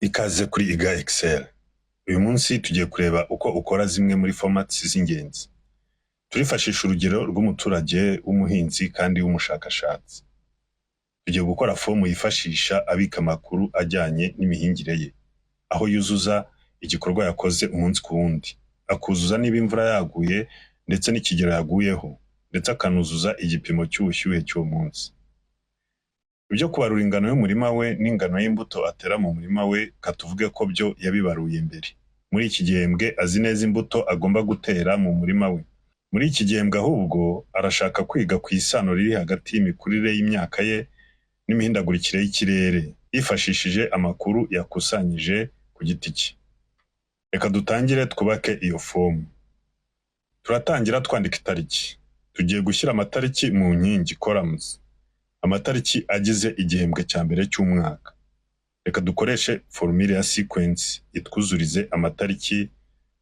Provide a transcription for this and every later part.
Ikaze kuri Iga Excel. Uyu munsi tugiye kureba uko ukora zimwe muri formats z'ingenzi. Turifashisha urugero rw'umuturage w'umuhinzi kandi w'umushakashatsi. Tugiye gukora fomu yifashisha abika amakuru ajyanye n'imihingire ye, aho yuzuza igikorwa yakoze umunsi ku wundi, akuzuza niba imvura yaguye ndetse n'ikigero yaguyeho, ndetse akanuzuza igipimo cy'ubushyuhe cy'uwo munsi. Ibyo kubarura ingano y'umurima we n'ingano y'imbuto atera mu murima we, katuvuge ko byo yabibaruye mbere. Muri iki gihembwe azi neza imbuto agomba gutera mu murima we. Muri iki gihembwe ahubwo arashaka kwiga ku isano riri hagati y'imikurire y'imyaka ye n'imihindagurikire y'ikirere, yifashishije amakuru yakusanyije ku giti cye. Reka dutangire twubake iyo fomu. Turatangira twandika itariki. Tugiye gushyira amatariki mu nkingi, columns. Amatariki agize igihembwe cya mbere cy'umwaka. Reka dukoreshe formule ya sequence itwuzurize amatariki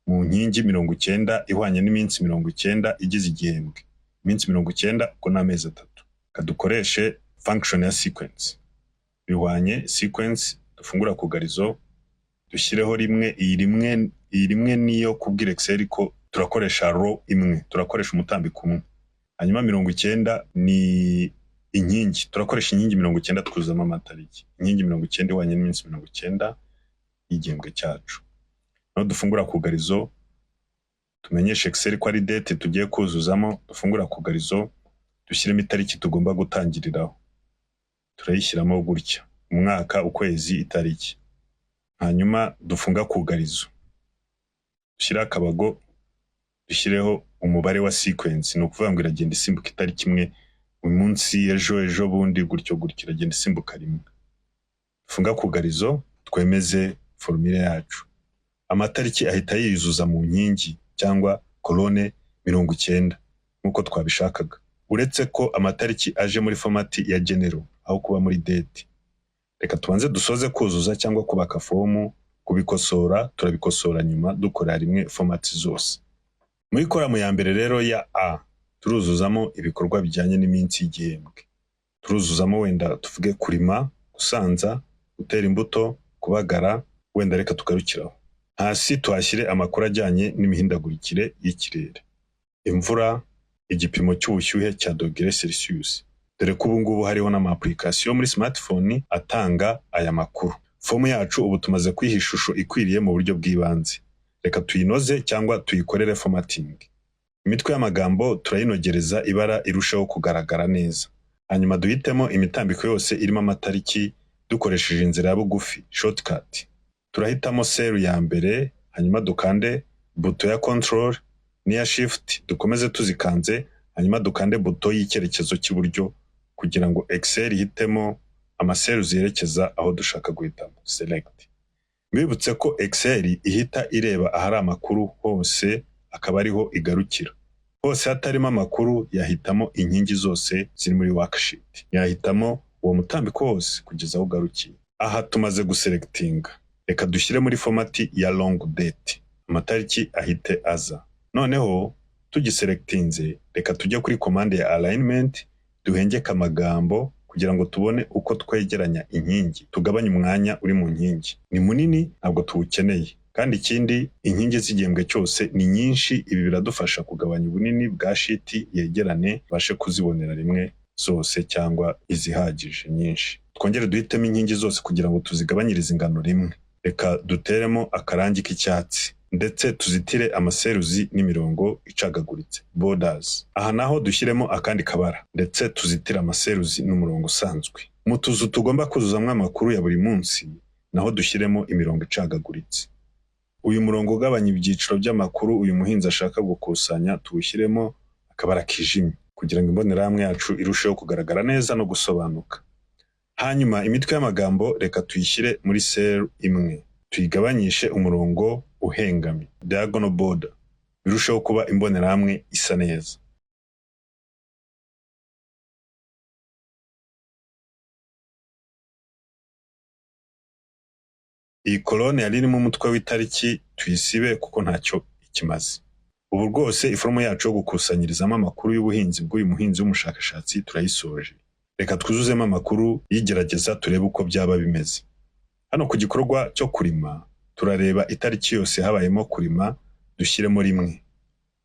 mu nkingi 90 ihwanye n'iminsi 90 igize igihembwe. Iminsi 90 ubwo ni amezi 3. Reka dukoreshe function ya sequence. Bihwanye sequence, dufungura kugarizo, dushyireho rimwe, iyi rimwe niyo kubwira Excel ko turakoresha row imwe, turakoresha umutambiko umwe. Hanyuma 90 ni inkingi, turakoresha inkingi 90 twuzuzamo amatariki. Inkingi 90 ihwanye n'iminsi 90 y'igihembwe cyacu. Noneho dufungura kugarizo, tumenyeshe Excel ko ari date tugiye kuzuzamo, dufungura kugarizo, dushyiremo itariki tugomba gutangiriraho. Turayishyiramo gutya, umwaka, ukwezi, itariki. Hanyuma dufunga kugarizo, dushyireho akabago, dushyireho umubare wa sequence, ni ukuvuga ngo iragenda isimbuka itariki imwe uyu munsi, ejo, ejo bundi, gutyo gutyo, iragenda isimbuka rimwe. Dufunga kugarizo, twemeze formule yacu. Amatariki ahita yiyuzuza mu nkingi cyangwa colonne 90 nk'uko twabishakaga, uretse ko amatariki aje muri format ya general aho kuba muri date. Reka tubanze dusoze kuzuza cyangwa kubaka fomu, kubikosora turabikosora nyuma dukorera rimwe format zose. Muri column ya mbere rero ya A turuzuzamo ibikorwa bijyanye n'iminsi y'igihembwe. Turuzuzamo wenda tuvuge kurima, gusanza, gutera imbuto, kubagara, wenda reka tugarukiraho. Hasi tuhashyire amakuru ajyanye n'imihindagurikire y'ikirere. Imvura, igipimo cy'ubushyuhe cya dogere Celsius. Dore ko ubu ngubu hariho n'ama application muri smartphone atanga aya makuru. Fomu yacu ubu tumaze kuyiha ishusho ikwiriye mu buryo bw'ibanze. Reka tuyinoze cyangwa tuyikorere formatting. Imitwe y'amagambo turayinogereza ibara irushaho kugaragara neza. Hanyuma duhitemo imitambiko yose irimo amatariki dukoresheje inzira ya bugufi, shortcut. Turahitamo cell ya mbere, hanyuma dukande buto ya control n'iya shift, dukomeze tuzikanze, hanyuma dukande buto y'icyerekezo cy'iburyo kugira ngo Excel ihitemo ama cells yerekeza aho dushaka guhitamo, select. Mbibutse ko Excel ihita ireba ahari amakuru hose akaba ariho igarukira. Hose hatarimo amakuru yahitamo inkingi zose ziri muri worksheet. Yahitamo uwo mutambiko wose kugeza aho ugarukiye. Aha tumaze guselectinga. Reka dushyire muri format ya long date. Amatariki ahite aza. Noneho tugiselectinze, reka tujye kuri commande ya alignment, duhengeke amagambo kugira ngo tubone uko twegeranya inkingi, tugabanye umwanya uri mu nkingi. Ni munini, ntabwo tuwukeneye. Kandi ikindi, inkingi z'igihembwe cyose ni nyinshi, ibi biradufasha kugabanya ubunini bwa shiti yegerane, tubashe kuzibonera rimwe zose cyangwa izihagije nyinshi. Twongere duhitemo inkingi zose kugira ngo tuzigabanyirize ingano rimwe. Reka duteremo akarangi k'icyatsi ndetse tuzitire ama cells n'imirongo icagaguritse, borders. Aha naho dushyiremo akandi kabara ndetse tuzitire ama cells n'umurongo usanzwe. Mu tuzu tugomba kuzuzamo amakuru ya buri munsi naho dushyiremo imirongo icagaguritse. Uyu murongo ugabanya ibyiciro by'amakuru uyu muhinzi ashaka gukusanya tuwushyiremo akabara kijimye kugira ngo imbonerahamwe yacu irusheho kugaragara neza no gusobanuka. Hanyuma imitwe y'amagambo reka tuyishyire muri cell imwe, tuyigabanyishe umurongo uhengamye, diagonal border, birusheho kuba imbonerahamwe isa neza. Iyi colonne yari irimo umutwe w'itariki tuyisibe kuko ntacyo ikimaze. Ubu rwose iforomo yacu yo gukusanyirizamo amakuru y'ubuhinzi bw'uyu muhinzi w'umushakashatsi turayisoje. Reka twuzuzemo amakuru y'igerageza turebe uko byaba bimeze. Hano ku gikorwa cyo kurima, turareba itariki yose habayemo kurima, dushyiremo 1.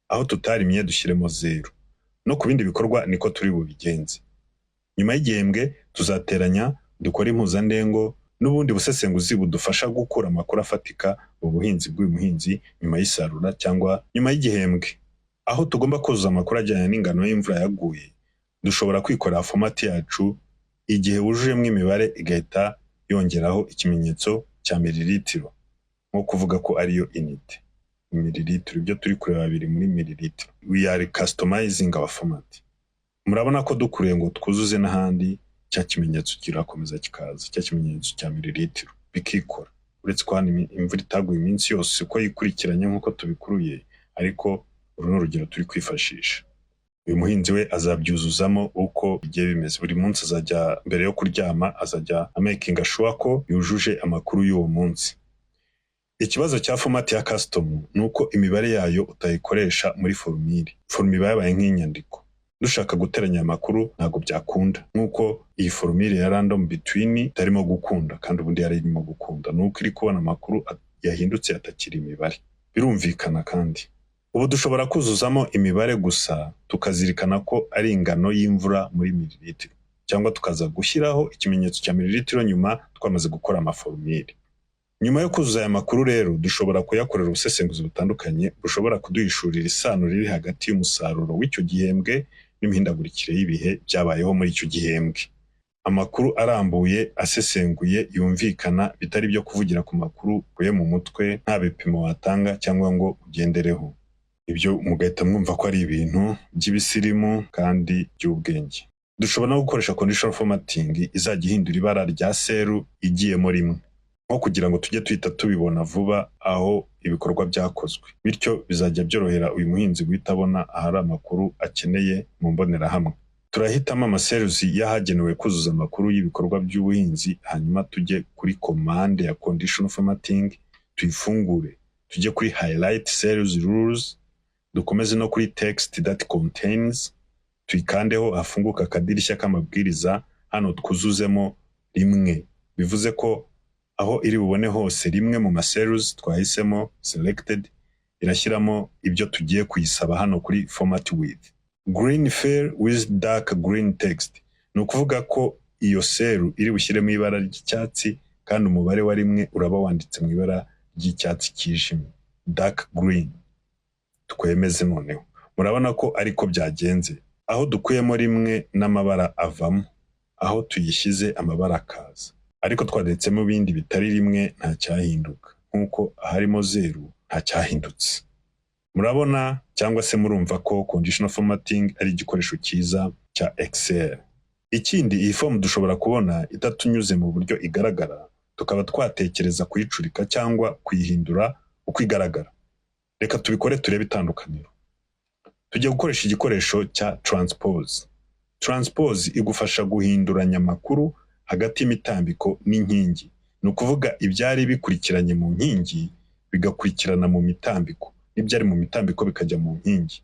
Aho tutarimye dushyiremo 0. No ku bindi bikorwa niko turi bubigenze. Nyuma y'igihembwe tuzateranya, dukore impuzandengo n'ubundi busesenguzi budufasha gukura amakuru afatika mu buhinzi bw'uyu muhinzi nyuma y'isarura cyangwa nyuma y'igihembwe. Aho tugomba kuzuza amakuru ajyanye n'ingano y'imvura yaguye, dushobora kwikorera format yacu igihe wujujemo imibare igahita yongeraho ikimenyetso cya mililitiro, nko kuvuga ko ariyo unité. Mililitiro, ibyo turi kureba biri muri mililitiro. We are customizing our format. Murabona ko dukuruye ngo twuzuze n'ahandi, cya kimenyetso kirakomeza kikaza, cya kimenyetso cya mililitiro bikikora. Uretse ko hano imvura itaguye iminsi yose uko yikurikiranye nk'uko tubikuruye, ariko uru ni urugero turi kwifashisha. Uyu muhinzi we azabyuzuzamo uko bigiye bimeze. Buri munsi azajya mbere yo kuryama azajya amakinga sure ko yujuje amakuru y'uwo munsi. Ikibazo cya format ya custom ni uko imibare yayo utayikoresha muri formule. Formule iba yabaye nk'inyandiko. Dushaka guteranya amakuru ntabwo byakunda, nk'uko iyi formule ya random between itarimo gukunda kandi ubundi yari irimo gukunda, ni uko iri kubona amakuru yahindutse atakiri imibare. Birumvikana kandi. Ubu dushobora kuzuzamo imibare gusa tukazirikana ko ari ingano y'imvura muri mililitiro, cyangwa tukaza gushyiraho ikimenyetso cya mililitiro nyuma twamaze gukora amaformule. Nyuma yo kuzuza aya makuru rero, dushobora kuyakorera ubusesenguzi butandukanye bushobora kuduhishurira isano riri hagati y'umusaruro w'icyo gihembwe n'imihindagurikire y'ibihe byabayeho muri icyo gihembwe. Amakuru arambuye, asesenguye, yumvikana, bitari ibyo kuvugira ku makuru ukuye mu mutwe nta bipimo watanga cyangwa ngo ugendereho. Ibyo mugahita mwumva ko ari ibintu by'ibisirimu kandi by'ubwenge. Dushobora no gukoresha conditional formatting izajya ihindura ibara rya cell igiyemo 1, nko kugira ngo tujye tuhita tubibona vuba aho ibikorwa byakozwe. Bityo bizajya byorohera uyu muhinzi guhita abona ahari amakuru akeneye mu mbonerahamwe. Turahitamo amacells y'ahagenewe kuzuza amakuru y'ibikorwa by'ubuhinzi, hanyuma tujye kuri commande ya conditional formatting, tuyifungure, tujye kuri highlight cells rules, dukomeze no kuri text that contains, tuyikandeho hafunguka akadirishya k'amabwiriza. Hano twuzuzemo 1, bivuze ko aho iri bubone hose 1 mu macells twahisemo selected, irashyiramo ibyo tugiye kuyisaba hano kuri format with. Green fill with dark green text, ni ukuvuga ko iyo cell iri bushyiremo ibara ry'icyatsi kandi umubare wa 1 uraba wanditse mu ibara ry'icyatsi cyijimye, dark green. Twemeze. Noneho murabona ko ariko byagenze. Aho dukuyemo 1 n'amabara avamo, aho tuyishyize amabara akaza, ariko twadetsemo ibindi bitari 1 nta cyahinduka, nk'uko aharimo 0 nta cyahindutse. Murabona cyangwa se murumva ko conditional formatting ari igikoresho cyiza cya Excel. Ikindi, iyi fomu dushobora kubona itatunyuze mu buryo igaragara, tukaba twatekereza kuyicurika cyangwa kuyihindura uko igaragara. Reka tubikore turebe itandukaniro. Tujya gukoresha igikoresho cya transpose. Transpose igufasha guhinduranya amakuru hagati y'imitambiko n'inkingi, ni ukuvuga ibyari bikurikiranye mu nkingi bigakurikirana mu mitambiko, n'ibyari mu mitambiko bikajya mu nkingi.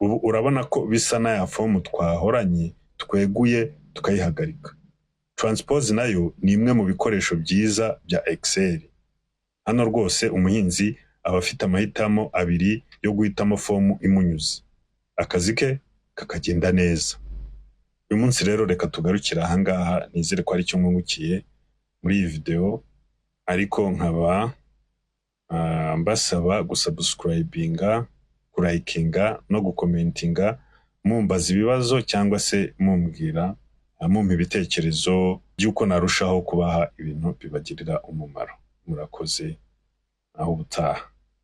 Ubu urabona ko bisa na ya fomu twahoranye tweguye tukayihagarika. Transpose nayo ni imwe mu bikoresho byiza bya Excel. Hano rwose umuhinzi aba afite amahitamo abiri yo guhitamo fomu imunyuze, akazi ke kakagenda neza. Uyu munsi rero reka tugarukire ahangaha. Nizere ko hari icyo mwungukiye muri iyi video, ariko nkaba mbasaba gusubscribinga, kulikinga no gucommentinga, mumbaza ibibazo cyangwa se mumbwira, mumpa ibitekerezo by'uko narushaho kubaha ibintu bibagirira umumaro. Murakoze, aho ubutaha.